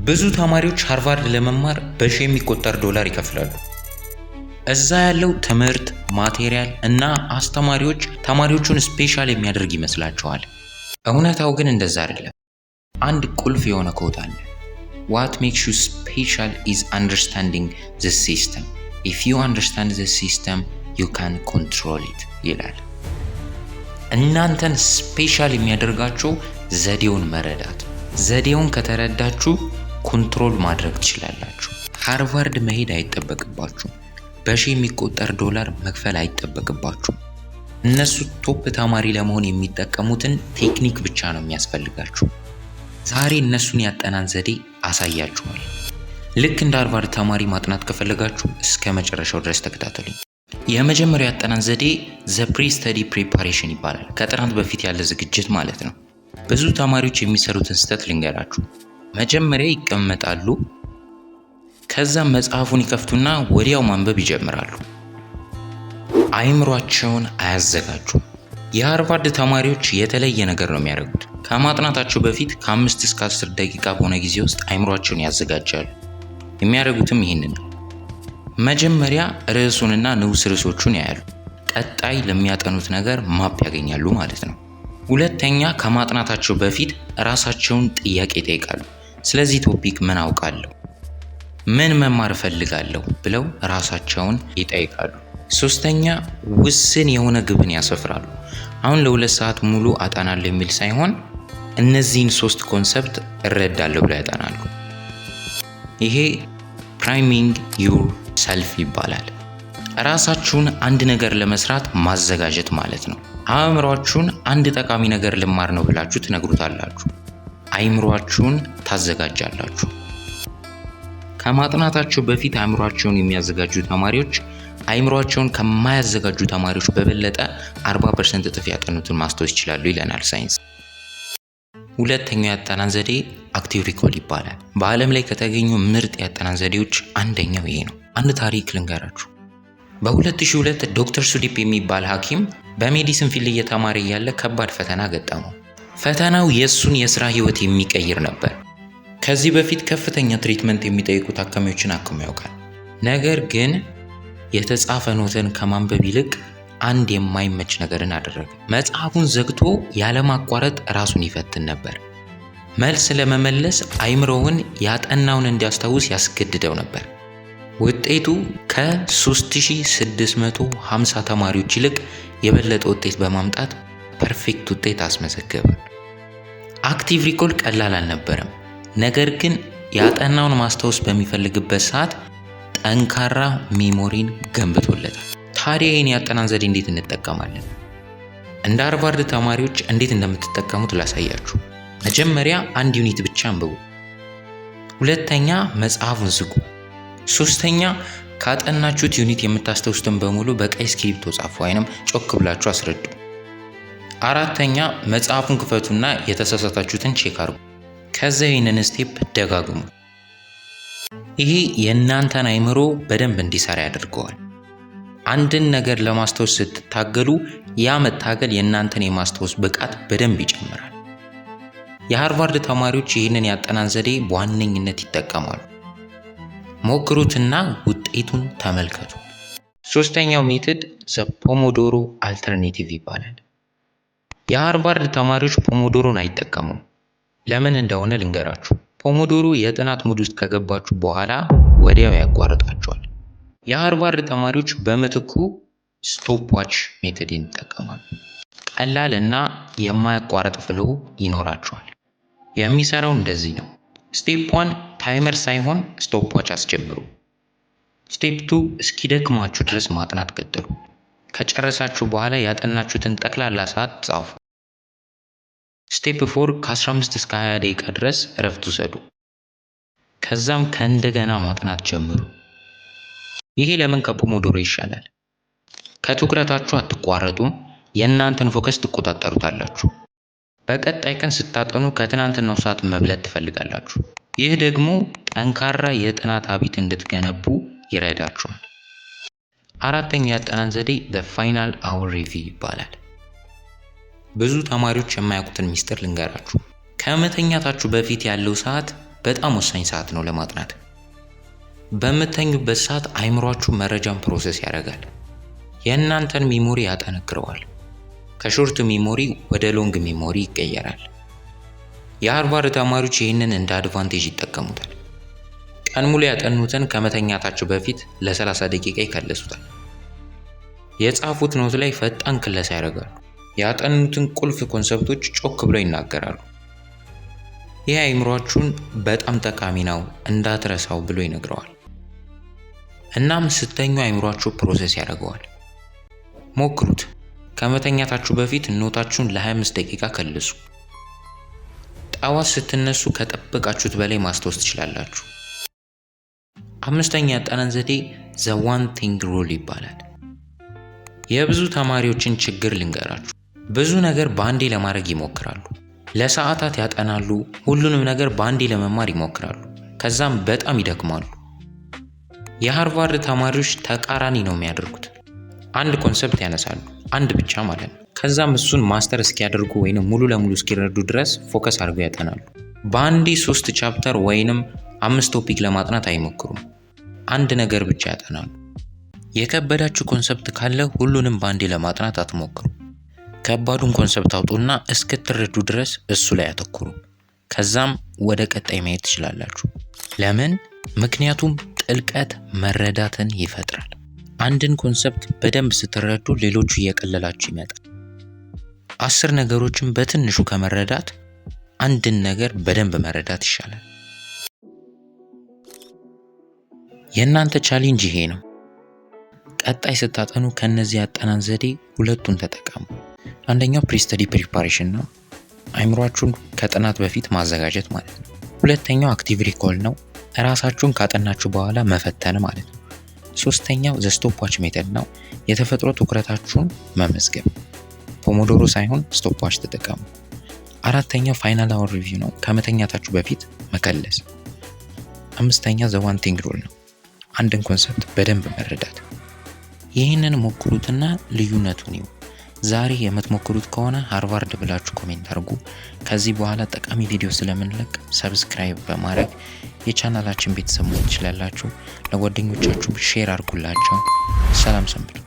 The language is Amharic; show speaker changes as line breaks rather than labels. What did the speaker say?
ብዙ ተማሪዎች ሃርቫርድ ለመማር በሺህ የሚቆጠር ዶላር ይከፍላሉ። እዛ ያለው ትምህርት፣ material እና አስተማሪዎች ተማሪዎቹን special የሚያደርግ ይመስላቸዋል። እውነታው ግን እንደዛ አይደለም። አንድ ቁልፍ የሆነ quote አለ። "What makes you special is understanding the system. If you understand the system, you can control it" ይላል። እናንተን special የሚያደርጋችሁ ዘዴውን መረዳት። ዘዴውን ከተረዳችሁ control ማድረግ ትችላላችሁ። ሃርቫርድ መሄድ አይጠበቅባችሁም። በሺህ የሚቆጠር ዶላር መክፈል አይጠበቅባችሁም። እነሱ top ተማሪ ለመሆን የሚጠቀሙትን ቴክኒክ ብቻ ነው የሚያስፈልጋችሁ። ዛሬ እነሱን ያጠናን ዘዴ አሳያችኋለሁ። ልክ እንደ ሃርቫርድ ተማሪ ማጥናት ከፈለጋችሁ እስከ መጨረሻው ድረስ ተከታተሉኝ። የመጀመሪያው ያጠናን ዘዴ the pre study preparation ይባላል። ከጥናት በፊት ያለ ዝግጅት ማለት ነው። ብዙ ተማሪዎች የሚሰሩትን ስህተት ልንገራችሁ። መጀመሪያ ይቀመጣሉ፣ ከዛም መጽሐፉን ይከፍቱና ወዲያው ማንበብ ይጀምራሉ። አይምሯቸውን አያዘጋጁም። የሃርቫርድ ተማሪዎች የተለየ ነገር ነው የሚያደርጉት። ከማጥናታቸው በፊት ከ5 እስከ 10 ደቂቃ በሆነ ጊዜ ውስጥ አይምሯቸውን ያዘጋጃሉ። የሚያደርጉትም ይህንን ነው። መጀመሪያ ርዕሱንና ንዑስ ርዕሶቹን ያያሉ። ቀጣይ ለሚያጠኑት ነገር map ያገኛሉ ማለት ነው። ሁለተኛ፣ ከማጥናታቸው በፊት ራሳቸውን ጥያቄ ይጠይቃሉ። ስለዚህ topic ምን አውቃለሁ? ምን መማር እፈልጋለሁ? ብለው ራሳቸውን ይጠይቃሉ። ሶስተኛ፣ ውስን የሆነ ግብን ያሰፍራሉ። አሁን ለ2 ሰዓት ሙሉ አጠናለሁ የሚል ሳይሆን እነዚህን ሶስት concept እረዳለሁ ብለው ያጠናሉ። ይሄ priming yourself ይባላል። ራሳችሁን አንድ ነገር ለመስራት ማዘጋጀት ማለት ነው። አእምሯችሁን አንድ ጠቃሚ ነገር ልማር ነው ብላችሁ ትነግሩታላችሁ። አይምሯችሁን ታዘጋጃላችሁ። ከማጥናታቸው በፊት አእምሯቸውን የሚያዘጋጁ ተማሪዎች አይምሯቸውን ከማያዘጋጁ ተማሪዎች በበለጠ 40% እጥፍ ያጠኑትን ማስታወስ ይችላሉ ይለናል ሳይንስ። ሁለተኛው ያጠናን ዘዴ active recall ይባላል። በዓለም ላይ ከተገኙ ምርጥ ያጠናን ዘዴዎች አንደኛው ይሄ ነው። አንድ ታሪክ ልንገራችሁ። በ2002 ዶክተር ሱዲፕ የሚባል ሐኪም በ medicine field እየተማረ እያለ ከባድ ፈተና ገጠመው። ፈተናው የእሱን የስራ ህይወት የሚቀይር ነበር። ከዚህ በፊት ከፍተኛ treatment የሚጠይቁ ታካሚዎችን አክሞ ያውቃል። ነገር ግን የተጻፈ note ን ከማንበብ ይልቅ አንድ የማይመች ነገርን አደረገ። መጽሐፉን ዘግቶ ያለማቋረጥ ራሱን ይፈትን ነበር። መልስ ለመመለስ አይምሮውን ያጠናውን እንዲያስታውስ ያስገድደው ነበር። ውጤቱ ከ3650 ተማሪዎች ይልቅ የበለጠ ውጤት በማምጣት perfect ውጤት አስመዘገበ። Active recall ቀላል አልነበረም። ነገር ግን ያጠናውን ማስታወስ በሚፈልግበት ሰዓት ጠንካራ memory ን ገንብቶለታል። ታዲያ ይህን ያጠናን ዘዴ እንዴት እንጠቀማለን? እንደ ሃርቫርድ ተማሪዎች እንዴት እንደምትጠቀሙት ላሳያችሁ። መጀመሪያ አንድ unit ብቻ አንብቡ። ሁለተኛ፣ መጽሐፉን ዝጉ። ሶስተኛ፣ ካጠናችሁት unit የምታስታውሱትን በሙሉ በቀይ እስክሪብቶ ጻፉ ወይንም ጮክ ብላችሁ አስረዱ። አራተኛ፣ መጽሐፉን ክፈቱና የተሳሳታችሁትን check አድርጉ። ከዛ ይህንን step ደጋግሙ። ይሄ የእናንተን አይምሮ በደንብ እንዲሰራ ያደርገዋል። አንድን ነገር ለማስታወስ ስትታገሉ ያ መታገል የእናንተን የማስታወስ ብቃት በደንብ ይጨምራል። የሃርቫርድ ተማሪዎች ይህንን ያጠናን ዘዴ በዋነኝነት ይጠቀማሉ። ሞክሩትና ውጤቱን ተመልከቱ። ሶስተኛው method the Pomodoro alternative ይባላል። የሃርቫርድ ተማሪዎች Pomodoro ን አይጠቀሙም። ለምን እንደሆነ ልንገራችሁ። Pomodoro የጥናት mood ውስጥ ከገባችሁ በኋላ ወዲያው ያቋርጣችኋል። የሃርቫርድ ተማሪዎች በምትኩ stopwatch method ይጠቀማሉ። ቀላል እና የማያቋርጥ flow ይኖራቸዋል። የሚሰራው እንደዚህ ነው። Step one፣ timer ሳይሆን stopwatch አስጀምሩ። Step two፣ እስኪደክማችሁ ድረስ ማጥናት ቀጥሉ። ከጨረሳችሁ በኋላ ያጠናችሁትን ጠቅላላ ሰዓት ጻፉ። Step four፣ ከ15 እስከ 20 ደቂቃ ድረስ እረፍት ውሰዱ። ከዛም ከእንደገና ማጥናት ጀምሩ። ይሄ ለምን ከ Pomodoro ይሻላል? ከትኩረታችሁ አትቋረጡም፣ የእናንተን focus ትቆጣጠሩታላችሁ። በቀጣይ ቀን ስታጠኑ ከትናንትናው ሰዓት መብለጥ ትፈልጋላችሁ። ይህ ደግሞ ጠንካራ የጥናት habit እንድትገነቡ ይረዳችኋል። አራተኛው የአጠናን ዘዴ the final hour review ይባላል። ብዙ ተማሪዎች የማያውቁትን ሚስጥር ልንገራችሁ። ከመተኛታችሁ በፊት ያለው ሰዓት በጣም ወሳኝ ሰዓት ነው ለማጥናት። በምትተኙበት ሰዓት አይምሯችሁ መረጃን process ያደርጋል። የእናንተን memory ያጠነክረዋል። ከ short memory ወደ long memory ይቀየራል። የሃርቫርድ ተማሪዎች ይህንን እንደ advantage ይጠቀሙታል። ቀን ሙሉ ያጠኑትን ከመተኛታቸው በፊት ለ30 ደቂቃ ይከልሱታል። የጻፉት note ላይ ፈጣን ክለሳ ያደርጋሉ። ያጠኑትን ቁልፍ concept ኦች ጮክ ብለው ይናገራሉ። ይህ አይምሯችሁን በጣም ጠቃሚ ነው እንዳትረሳው ብሎ ይነግረዋል። እናም ስትተኙ አይምሯችሁ process ያደርገዋል። ሞክሩት። ከመተኛታችሁ በፊት note ኣችሁን ለ25 ደቂቃ ከልሱ። ጠዋት ስትነሱ ከጠበቃችሁት በላይ ማስታወስ ትችላላችሁ። አምስተኛ የአጠናን ዘዴ the one thing rule ይባላል። የብዙ ተማሪዎችን ችግር ልንገራችሁ። ብዙ ነገር በአንዴ ለማድረግ ይሞክራሉ። ለሰዓታት ያጠናሉ። ሁሉንም ነገር በአንዴ ለመማር ይሞክራሉ። ከዛም በጣም ይደክማሉ። የሃርቫርድ ተማሪዎች ተቃራኒ ነው የሚያደርጉት። አንድ concept ያነሳሉ፣ አንድ ብቻ ማለት ነው። ከዛም እሱን master እስኪያደርጉ ወይንም ሙሉ ለሙሉ እስኪረዱ ድረስ focus አድርገው ያጠናሉ። በአንዴ ሶስት chapter ወይንም አምስት topic ለማጥናት አይሞክሩም። አንድ ነገር ብቻ ያጠናሉ። የከበዳችሁ concept ካለ ሁሉንም በአንዴ ለማጥናት አትሞክሩ። ከባዱን concept አውጡና እስክትረዱ ድረስ እሱ ላይ አተኩሩ። ከዛም ወደ ቀጣይ መሄድ ትችላላችሁ። ለምን? ምክንያቱም ጥልቀት መረዳትን ይፈጥራል። አንድን concept በደንብ ስትረዱ ሌሎቹ እየቀለላችሁ ይመጣል። 10 ነገሮችን በትንሹ ከመረዳት አንድን ነገር በደንብ መረዳት ይሻላል። የእናንተ challenge ይሄ ነው። ቀጣይ ስታጠኑ ከነዚህ ያጠናን ዘዴ ሁለቱን ተጠቀሙ። አንደኛው pre-study preparation ነው። አይምሯችሁን ከጥናት በፊት ማዘጋጀት ማለት ነው። ሁለተኛው active recall ነው። እራሳችሁን ካጠናችሁ በኋላ መፈተን ማለት ነው። ሶስተኛው the stopwatch method ነው። የተፈጥሮ ትኩረታችሁን መመዝገብ። Pomodoro ሳይሆን stopwatch ተጠቀሙ። አራተኛው final hour review ነው። ከመተኛታችሁ በፊት መከለስ። አምስተኛ the one thing rule ነው። አንድን concept በደንብ መረዳት። ይህንን ሞክሩትና ልዩነቱን እዩ። ዛሬ የምትሞክሩት ከሆነ ሃርቫርድ ብላችሁ comment አድርጉ። ከዚህ በኋላ ጠቃሚ ቪዲዮ ስለምንለቅ subscribe በማድረግ የቻናላችን ቤተሰብ መሆን ትችላላችሁ። ለጓደኞቻችሁ share አድርጉላቸው። ሰላም ሰንብቱ።